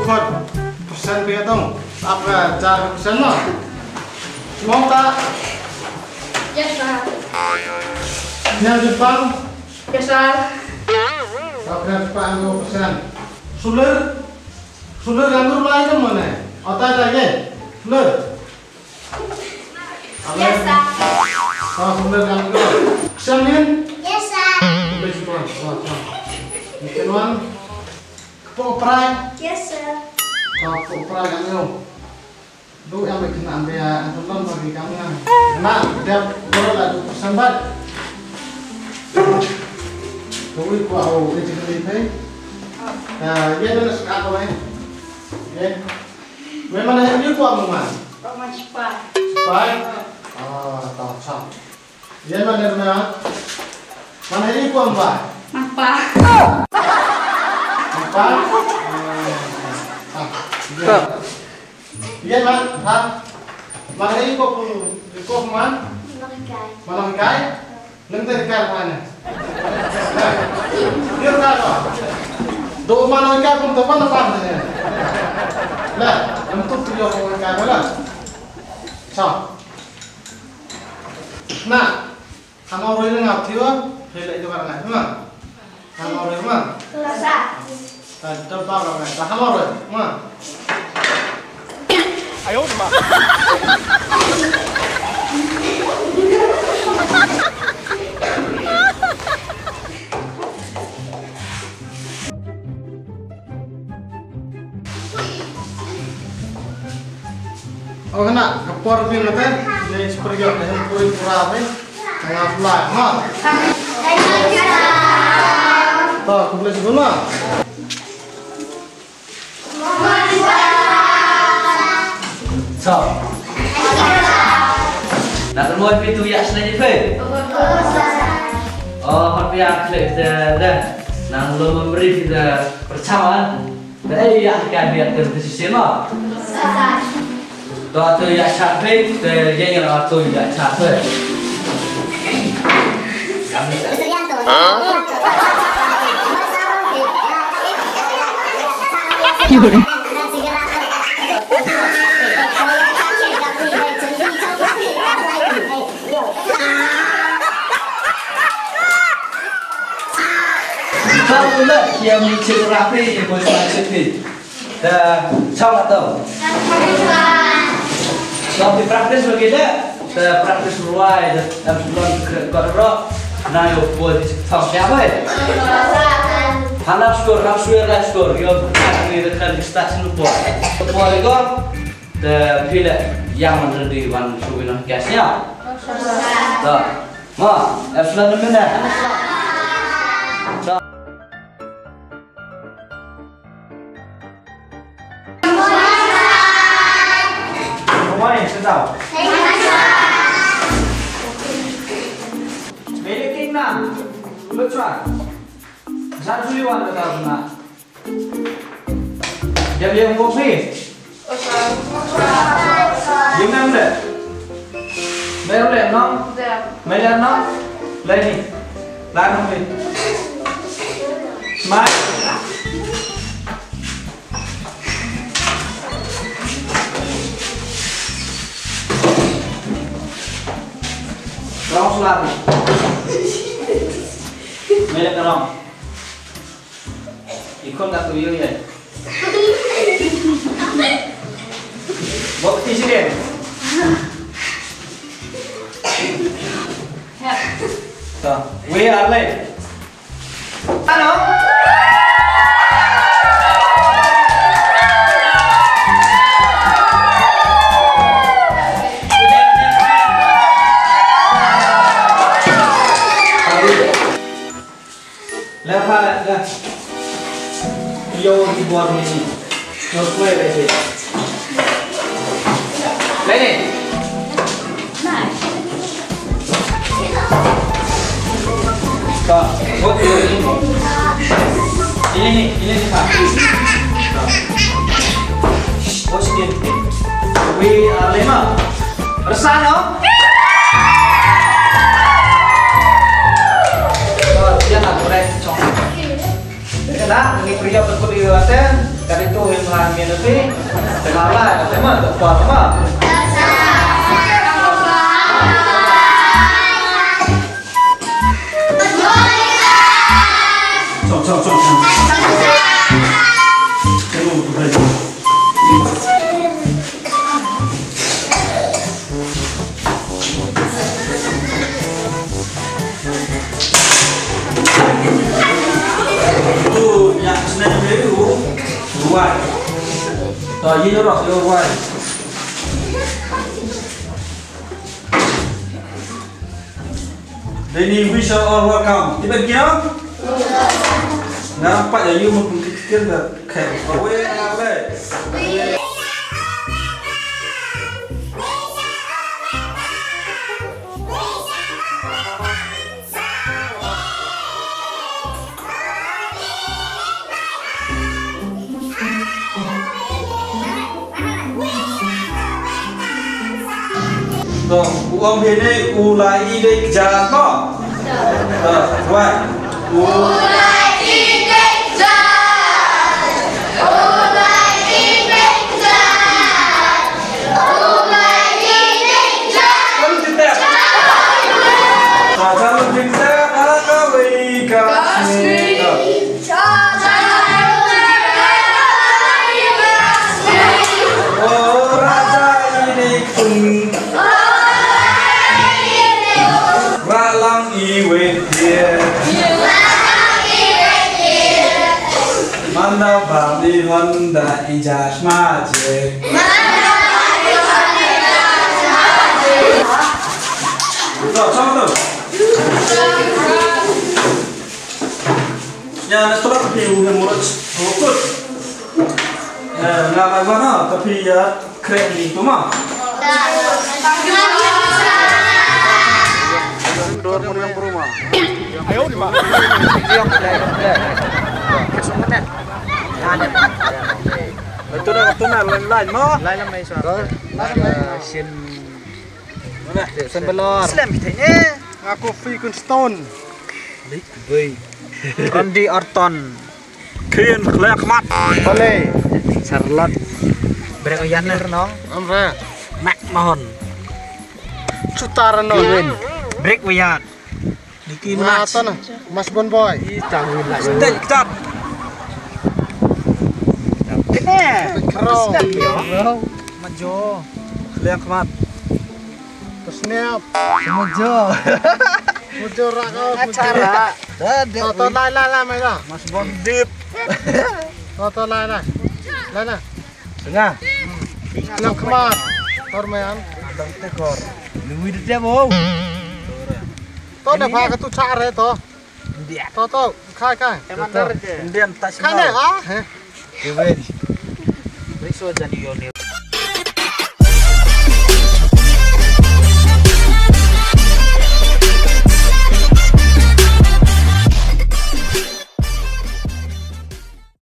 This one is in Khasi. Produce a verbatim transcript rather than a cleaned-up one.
Kot, persen phi ïa tong. Ap ka jar persen mo. Mong ta. Yes, sir. Nya jepang. Yes, sir. Ap ka jepang dua persen. Suler. Suler ngandur lai kan mana? Otai lai ye. Suler. Yes, sir. Ah, suler ngandur. Examine. Yes, sir. Best one. Ah, ah. Second one. Kepok prai. Yes, sir. Ah, kepok prai kan yo. Du yang bikin ambil ya, antum bagi kamu kan. Nah, dia baru lah du persen bat. Kau ikut aku, dia cakap ni, eh. Nah, dia dah nak sekat apa, eh? Eh. Memang ada dia kuat, Mama. Kau masih cepat. Cepat? Ah, tak, tak. Ïa, man, ïa, man. Man, ha ri ïa u kwah, Mpa? Mpa. Mpa? Ah, ïa. Ïa, man, ha. Man, ha ri ïa u kwah, pu, ïa u kwah, man? Man long hikai. Man long hikai? Lem te hikai, man. Ïa, hikai, man. Do man long hikai, pun teman, teman, ïa. Lah, lem tu tu ïa long hikai, lah. Sa. Na, ha mo roi na nga thiwa, roi la ito ka nga, ma. Ha mo roi, ma. Sa. Ta, ta ba ka nga, ta ha mo roi, ma. Ayo, ma. O, kane ka por phi ngate, ne spring yo ne puri pura phi. Nga pula, ha. To, khublei shibun ma. So. Na ka moi phi tu ïa sne phi. O, hot phi ïa khlek de de. Nang lo memory phi de percaman. Te ïa ka biar ter tu sisi ma. To tu ïa shat phi, te ïa ïa tu ïa shat phi. Ba u la kiam ni chik rapi ni bos ma chik ni. Da chau la to. To phi practice lagi da. Da practice ruai da em lon kret kor ro. Na yo bos chik thong ya bai. Hanap skor, hanap suer la skor. Yo kan ni da kan start sinu bos. Bos ko. Da phi le yang man ready wan subi non gas ya. Da. Ma, Epsilon na mina. Why, sit down. Mele king na. Luchwa. Zan tuli wan ka na. Jam jam ko phi. Yum nam de. Mai ro le nong. Mai le nong. Lai ni. Lai nong ni. Mai. Rong sulat ni. Mai le nong. Ikon ka tu yo ye. Bok ti sini. So, we are late. Hello. Leh ha leh. Yo ki bor ni. No kue leh si. Leh ni. Ka, bot ni. Ini ni, ini ni ka. Bot ni. We are leh ma. Resano. Ïa na, korek, chong. Ïa na, ni pria berkut di latan. Ka dei tu him lai mien na phi. Te ma lai, te ma, te pa, te ma. Chong, chong, chong, chong. Tu, ïa, sne ne u, ruwai. To, ïa, ïa, ruwai. Dei ni, wish you all welcome. Tibet kiang? Nga pat ïa ïu mun pun kit kit da. Khe, ba we na le. To, u ong hi ne u la i dei kjat mo. To, wai. U la i dei kjat. U la i dei kjat. U la i dei kjat. Kan kita. Sa sa lu kita ala ka wei ka. Ka sni. To. O Raja i dei kung. Ra lang i wei pie. Manda ba mi honda i jas ma je. To, to, to. Ïa, na tu la phi u he murut. Murut. Ïa, nga la wan ha, tapi ïa krek ni tu ma. Dor mun yang berumah. Ayo di ma. Itu dah tu na lain-lain ma. Lain mai suara. Sin. Sin belor. Slem kita ni. Aku free kun stone. Bui. Randy Orton. Khin, Khlek Mat. Ole. Charlotte. Brek Oyan Nong. Amra. Mac Mahon. Chutar Nong. Kevin. Brek Oyan. Niki Minaj. Mas Bon Boy. Ita wila. Stay top. Kene. Kro. Majo. Khlek Mat. Snap. Mujo. Mujo rak kau. Acara. Dah, dah. To, to, lai, lai, lai, mai dah. Mas Bondip. To, to, lai, lai. Lai, lai. Tengah. Snap kemat. Tor mayan. Abang tekor. Lui dia mau. To, dah pakai tu cara to. India. To, to, khai, khai. Indian Taj Mahal. Khai ne, ha? Kevin. Riso jani yoni.